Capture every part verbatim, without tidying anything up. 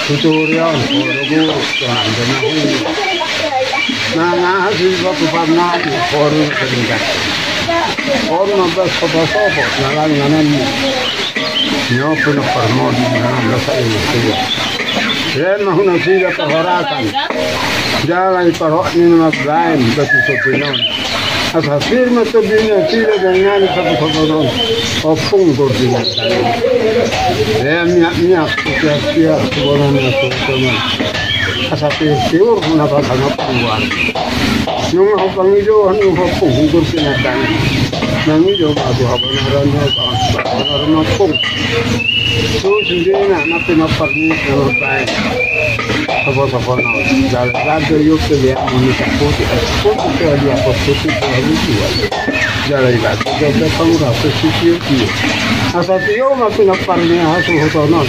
Tutorial, polo guru, tuan dena hulu. Nang aha si batu pangan, polo na peningkat. Polo na bas sopo-sopo, na lalu nananmu. Nyopu na parmodi, na bas ayo na tua. Ia ma huna sida pahoratan. Jala i parok ni na baen, batu sopinon. Asa sir ma tobina sira dengani sapu-sapunon. Ompung gordina tadi. Ia miak-miak, siar-siar, subonan na subonan. Asa tiur-tiur, na pasang ompung buat. Nunga ompung ijo, nunga ompung gordina tadi. Nang ijo, batu habonaran, habonaran ompung. Tu sendiri na, na pinompar ni, na mapain. Sopo-sopo na, jala raja yo pilihan mami saputi, eh, saputi ke dia, saputi ke dia. Jala iba, jala pangura, saputi ke dia. Asa tio ma pinompar ni, asa hutonon.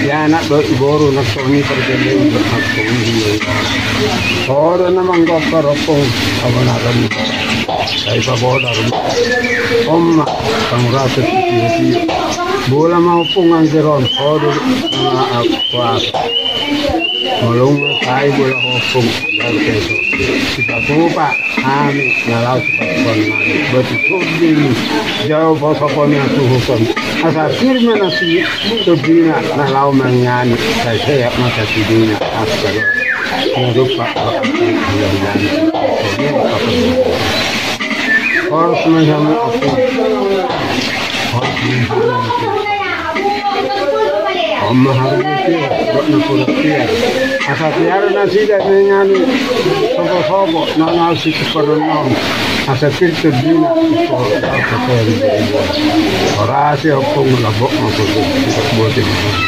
Ia anak do iboru, na soni pergele, na soni. Ora na manggopar ompung, habonaran. Sai pabodar. Oma, pangura, saputi ke dia. Bola ma ompung anggiron, kodo na kuat. Molo nunga sai bola ompung, lalu keso. Sipatupa, hami, na laos sipatupa nami. Batu sudin, jauh poso-poso na suhuton. Asa sir ma na si, tobina, na laos mangiani. Sai sehat ma sasudina. Astaga. Na rupa, rupa, rupa, rupa. Horas ma hamu ompung. Horas ma hamu ompung. Oma haru mutir, buat na pura tiar. Asa tiar nasida mengani sopo-sopo, na nasi keperenon. Asa tirtir dina, asa tirtir dina. Horas ma ompung, labok ma ompung, tidak boleh.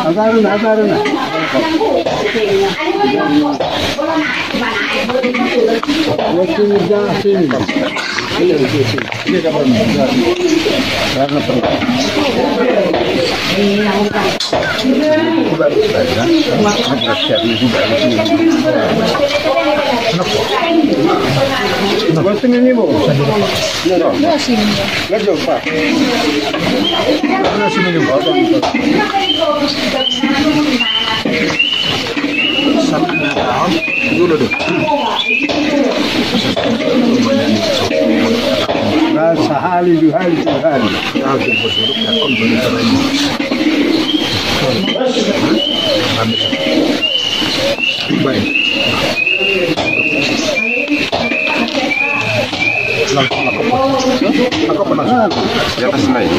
Asaran, asaran. Sahali, dua hali, tiga hali. Baik. Di atas na i.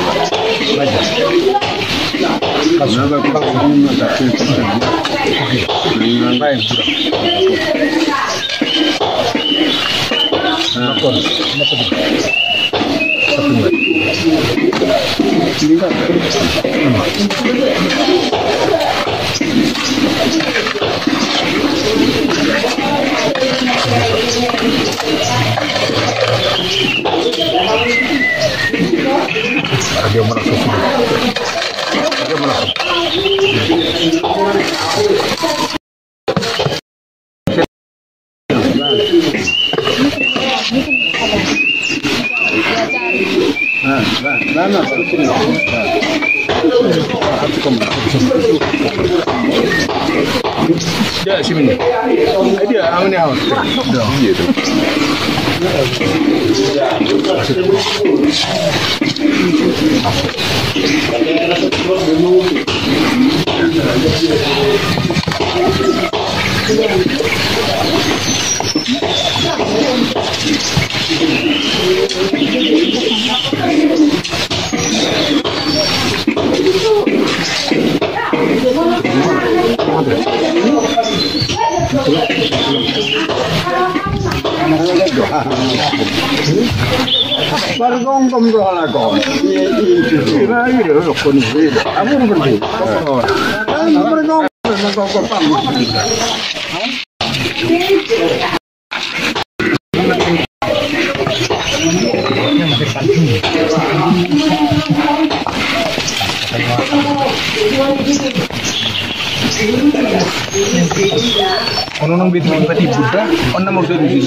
Ono nang betul berarti Buddha, ono nang mau jadi.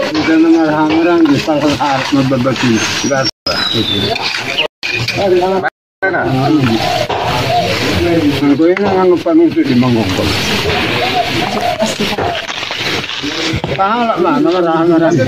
Kita mengarang-arang di salah harus membebaki. Anggo i na nganu panusu di manggongkon. Pahala ma na marhaha marani.